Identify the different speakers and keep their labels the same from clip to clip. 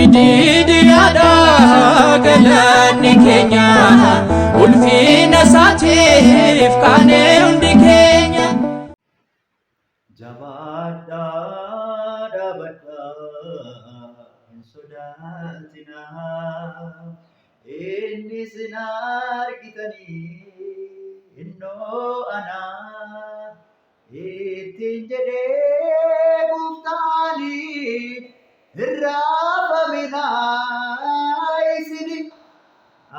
Speaker 1: Ididiyaadha galanni keenya, ulfina isaatiif kaanee hundi keenya.
Speaker 2: Jabaadhaa dhaabadhaa hin sodaatinaa. Inni isin argitanii innoo anaa. Ittiin jedhee gooftaanii hin raafaminaa isin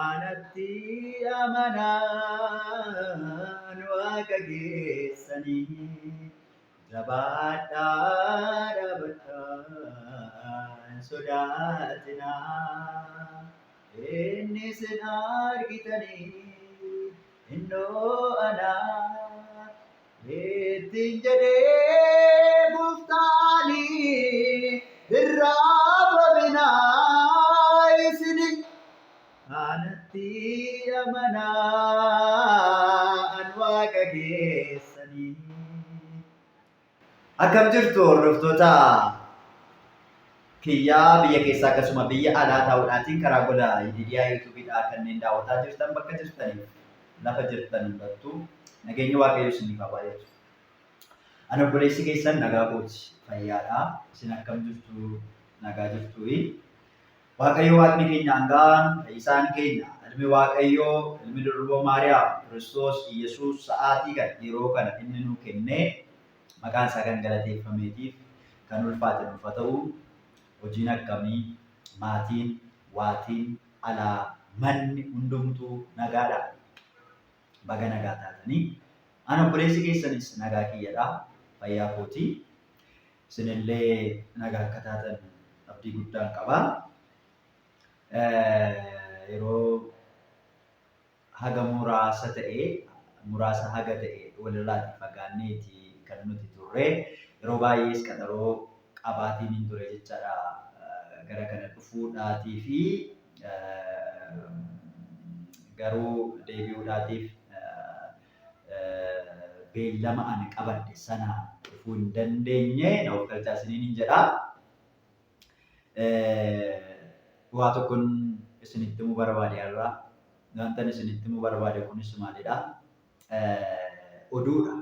Speaker 2: anatti amanaan waaqa keessanii. Jabaadhaa dhaabadhaa hin sodaatinaa. Inni isin argitanii innoo anaa. Ittiin jedhee gooftaanii hin raafaminaa isin anatti amanaan waaqa keessanii. Akkam jirtu hordoftoota kiyyaa biyya keessaa akkasuma biyya alaa taa'uudhaatiin karaa gola Yididiyaa yuutuubiidhaa kanneen daawwataa jirtan bakka jirtaniif lafa jirtan hundattuu nageenyi Waaqayyoo isiniif haa baay'atu. Ani obboleessi keessan nagaa kooti fayyaadha. Isin akkam jirtu nagaa jirtuuyi. Waaqayyo Waaqni keenya hangaan fayyisaan keenya ilmi Waaqayyoo ilmi durboo Maariyaam Kiristoos Iyyasuus sa'aatii kana yeroo kana inni nuu kennee maqaan isaa kan galateeffameetiif kan ulfaate nuuf haa ta'u. Hojiin akkamii maatiin waatiin alaa manni hundumtuu nagaadha. Baga nagaa taatanii. Ani obboleessi keessanis nagaa kiyyadha. Fayyaa kooti. Isinillee nagaa akka taatan abdii guddaan qaba. Yeroo haga muraasa ta'e muraasa haga ta'e walirraatii fagaanneeti kan nuti turre. Yeroo baay'ees qaxaroo qabaatiin hin ture jechaadha gara kana dhufuudhaatii fi garuu deebi'uudhaatiif beellama ani qabadhe sana dhufuu hin dandeenye na of galchaa isiniin hin jedha. Waa tokkon isinitti himuu barbaade har'a. Wantan isinitti himuu barbaade kunis maalidha? Oduudha.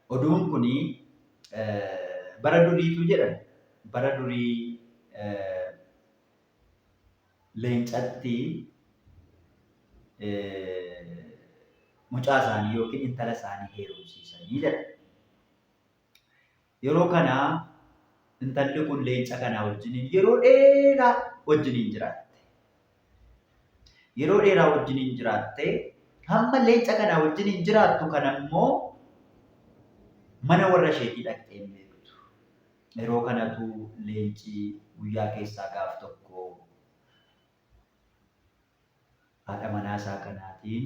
Speaker 2: Oduun kuni bara duriitu jedhan bara durii leencatti mucaa isaanii yookiin intala isaanii heerumsiisanii jedha. Yeroo kana intalli kun leenca kanaa wajjiniin yeroo dheeraa wajjiniin jiraatte. Yeroo dheeraa wajjiniin jiraatte hamma leenca kanaa wajjiniin jiraattu kana immoo mana warra isheetii dhaqxee hin beektu. Yeroo kanatu leenci guyyaa keessaa gaaf tokko haadha manaa isaa kanaatiin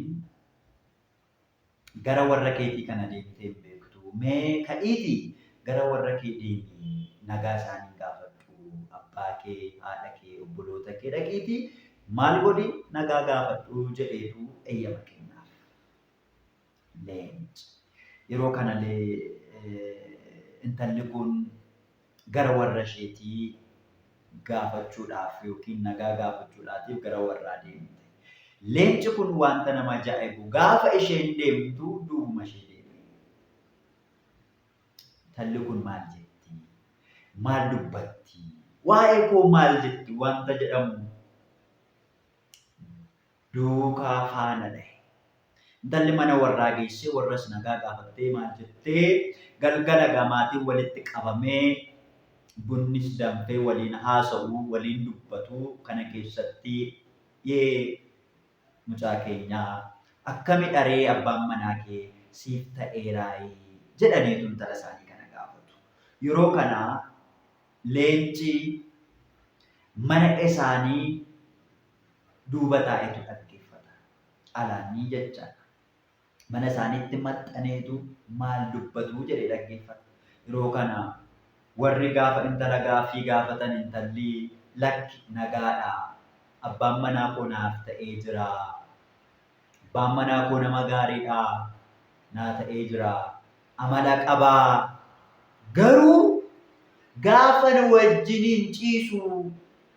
Speaker 2: gara warra keetii kana deemtee hin beektu. Mee ka'iitii gara warra kee deemii nagaa isaanii gaafadhu. Abbaa kee, haadha kee, obboloota kee dhaqiitii maal godhi nagaa gaafadhu jedheetu eeyyama kennaaf. Leenci. Yeroo kanalee intalli kun gara warra isheetii gaafachuudhaaf yookiin nagaa gaafachuudhaatiif gara warraa deemte. Leenci kun wanta nama ajaa'ibu gaafa isheen deemtu duubuma ishee deeme. Intalli kun maal jetti? Maal dubbatti? Waa'ee koo maal jetti? Wanta jedhamu duukaa faana dhahe. Intalli mana warraa geessee warras nagaa gaafattee maal jettee galgala egaa maatiin walitti qabamee bunnis danfee waliin haasa'u waliin dubbatu kana keessatti yee mucaa keenyaa akkami dharee abbaan manaa kee siif ta'eeraayii jedhaniitu intala isaanii kana gaafatu. Yeroo kana leenci mana isaanii duuba taa'etu dhaggeeffata. Alaanii jechaadha. Mana isaaniitti maxxaneetu maal dubbatu jedhee dhaggeeffata. Yeroo kana warri gaafa intala gaaffii gaafatan intalli lakki nagaadha. Abbaan manaa koo naaf ta'ee jira. Abbaan manaa koo nama gaariidha. Naa ta'ee jira. Amala qabaa. Garuu gaafan wajjiniin ciisu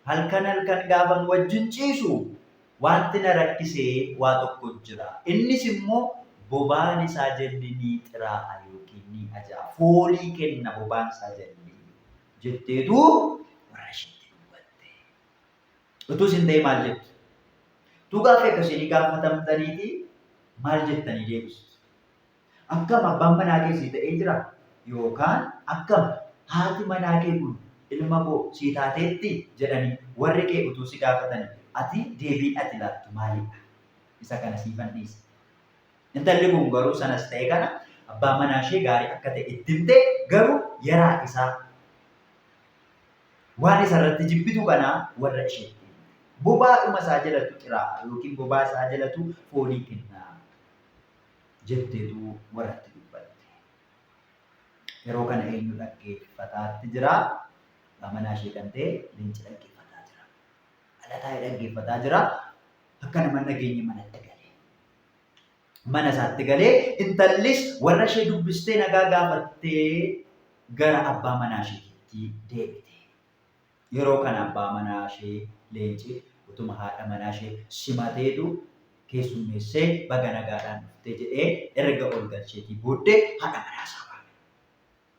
Speaker 2: Halkan halkan gaafan wajjin ciisu wanti na rakkise waa tokko jira. Innis immoo bobaan isaa jalli ni xiraa'a yookiin ni ajaa'a. Foolii kenna bobaan isaa jalli jetteetu warra isheetti dubbatte. Utuu isin ta'ee maal jettu? Utuu gaaffii akkasii gaafatamtaniiti maal jettanii deebistu? Akkam abbaan manaa kee sii ta'ee jira? Yookaan akkam haati manaa kee kun ilma koo sii taateetti jedhanii warri kee utuu si gaafatanii ati deebiin ati laattu maalidha? Isa kana siifan dhiisa. Intalli kun garuu sanas ta'e kana abbaa manaa ishee gaarii akka ta'e itti himte garuu yaraa isaa waan isa irratti jibbitu kana warra isheetti himte. Bobaadhuma isaa jalatu xiraa'a yookiin bobaa isaa jalatu foolii kenna jetteetu warratti dubbatte. Yeroo kana eenyu dhaggeeffataatti jira? Abbaa manaa ishee kan ta'e leenci dhaggeeffataa jira. Ala taa'ee dhaggeeffataa jira. Akka nama hin dhageenye manatti gale. Mana isaatti galee intallis warra ishee dubbistee nagaa gaafattee gara abbaa manaa isheetitti deebite. Yeroo kana abbaa manaa ishee leenci utuma haadha manaa ishee simateetu keessummeessee baga nagaadhaan dhuftee jedhee erga ol galcheetii booddee haadha manaa isaa waame.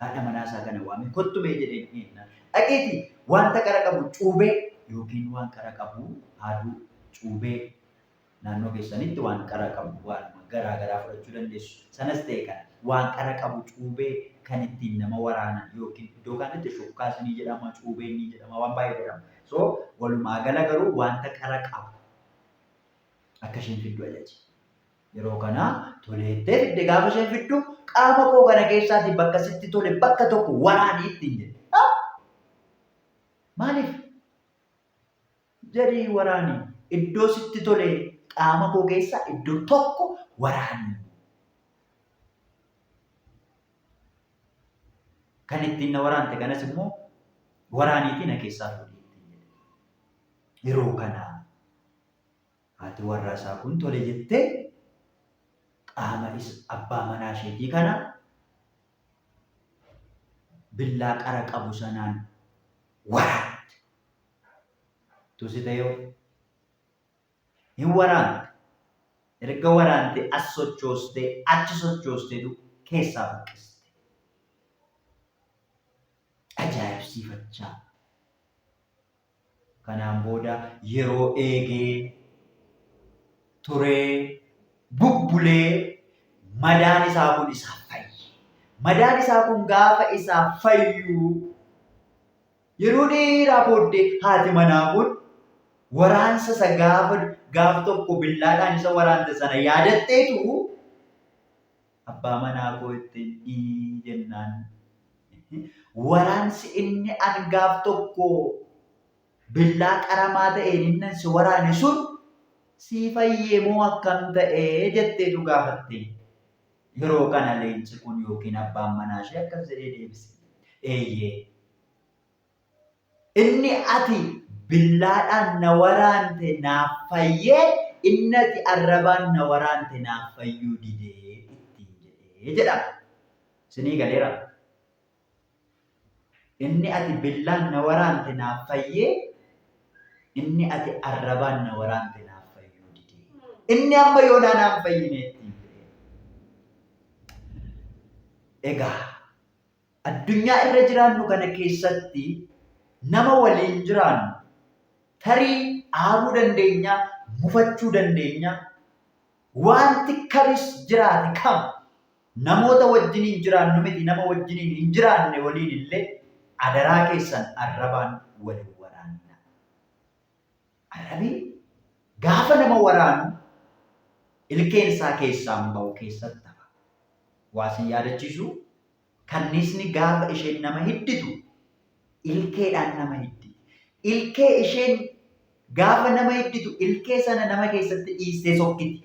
Speaker 2: Haadha manaa isaa kana waame kottu mee jedheen eenna. Dhaqiitii wanta qara qabu cuubee yookiin waan qara qabu haaduu cuubee naannoo keessanitti waan qara qabu waanuma garaa garaa fudhachuu dandeessu. Sanas ta'e kana waan qara qabu cuubee kan ittiin nama waraanan yookiin iddoo kaanitti shukkaas ni jedhama, cuubeen ni jedhama, waan baay'ee jedhama. So walumaa gala garuu wanta qara qabu akka isheen fiddu ajaje. Yeroo kana toleettee fidde gaafa isheen fiddu qaama koo kana keessaati bakka sitti tole bakka tokko waraanii ittiin jedhe. Maaliif? Jedhii waraani. Iddoo sitti tole qaama koo keessaa iddoo tokko waraani. Kan ittiin na waraante kanas immoo waraaniitii na keessaa fuudhii ittiin jedhe. Yeroo kana haati warraa isaa kun tole jettee qaama abbaa manaa isheetii kana billaa qara qabu sanaan waraante. Tusi ta'ee hin waraante. Erga waraante as sochoostee achi sochoosteetu keessaa buqqiste. Ajaa'ibsiifachaa. Kanaan booda yeroo eegee turee bubbulee madaan isaa kun isaaf fayye. Madaan isaa kun gaafa isaaf fayyu Yeroo dheeraa booddee haati manaa kun waraansa isa gaafa gaaf tokko billaadhaan isa waraante sana yaadatteetu abbaa manaa koo ittiin ii jennaan waraansi inni an gaaf tokko billaa qaramaa ta'een innan si waraane sun sii fayyee moo akkam ta'ee jetteetu gaafatte. Yeroo kana leenci kun yookiin abbaan manaa ishee akkas jedhee deebise. Eeyyee. Inni ati billaadhaan na waraante naaf fayyee, inni ati arrabaan na waraante naaf fayyuu didee ittiin jedhee jedhama. Isinii galeera? Inni ati billaan na waraante naaf fayyee, inni ati arrabaan na waraante naaf fayyuu didee. Inni amma yoonaa naan fayyine ittiin jedhee. Egaa addunyaa irra jiraannu kana keessatti nama waliin jiraannu tarii aaruu dandeenya, mufachuu dandeenya. Wanti kamis jiraate kam namoota wajjiniin jiraannu miti nama wajjiniin hin jiraanne waliin illee adaraa keessan arrabaan wal hin waraanina. Arrabi gaafa nama waraanu ilkeen isaa keessaan ba'u keessatti hafa. Waa sin yaadachiisu kanniisni gaafa isheen nama hidditu ilkeedhaan nama hidditi. Ilkee isheen gaafa nama hidditu ilkee sana nama keessatti dhiistee sokkiti.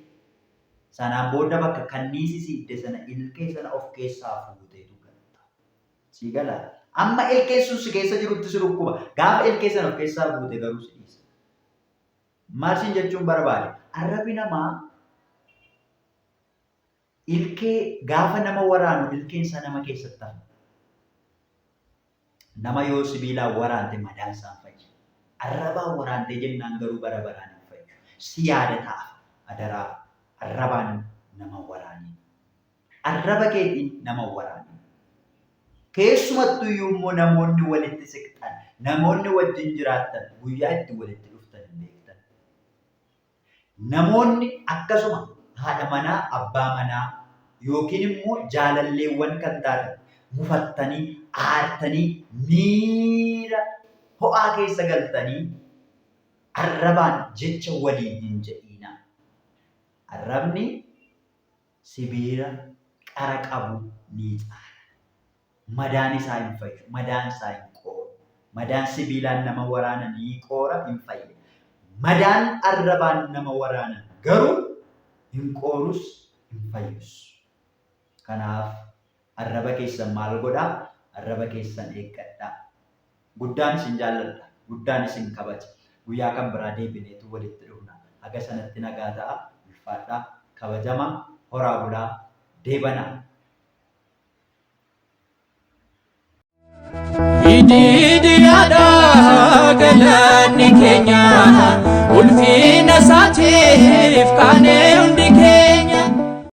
Speaker 2: Sanaan booda bakka kanniisi si hidde sana ilkee sana of keessaa fuuteetu gatta. Sii galaa? Amma ilkeen sun si keessa jirutti si dhukkuba. Gaafa ilkee sana of keessaa fuute garuu si dhiisa. Maal siin jechuun barbaade? Arrabi namaa ilkee gaafa nama waraanu ilkeen isaa nama keessatti hafa. Nama yoo sibiilaan waraante madaan isaa hin fayyu. Arrabaan waraantee jennaan garuu bara baraan hin fayyu. Si yaadataaf adaraa arrabaan nama waraaniin. Arraba keetiin nama waraaniin. Keessumattuyyuu immoo namoonni walitti siqxan, namoonni wajjin jiraattan guyyaa itti walitti dhuftan hin beektan. Namoonni akkasuma haadha manaa, abbaa manaa yookiin immoo jaalalleewwan kan taatan mufattanii, aartanii, miira ho'aa keessa galtanii arrabaan jecha waliin hin jedhiinaa. Arrabni sibiila qara qabu ni caala. Madaan isaa hin fayyu, madaan isaa hin qooru. Madaan sibiilaan nama waraanan ni qoora, hin fayya. Madaan arrabaan nama waraanan garuu hin qoorus, hin fayyus. Kanaaf arraba keessan maal godhaa? Arraba keessan eeggadhaa. Guddaan isin jaalladha, guddaan isin kabaja. Guyyaa kan biraa deebineetu walitti dhufna. Haga sanatti nagaa ta'a, ulfaadhaa, kabajamaa, horaa bulaa, deebanaa.
Speaker 1: Ididiyaadha galanni keenya ulfina isaatiif kaanee hundi.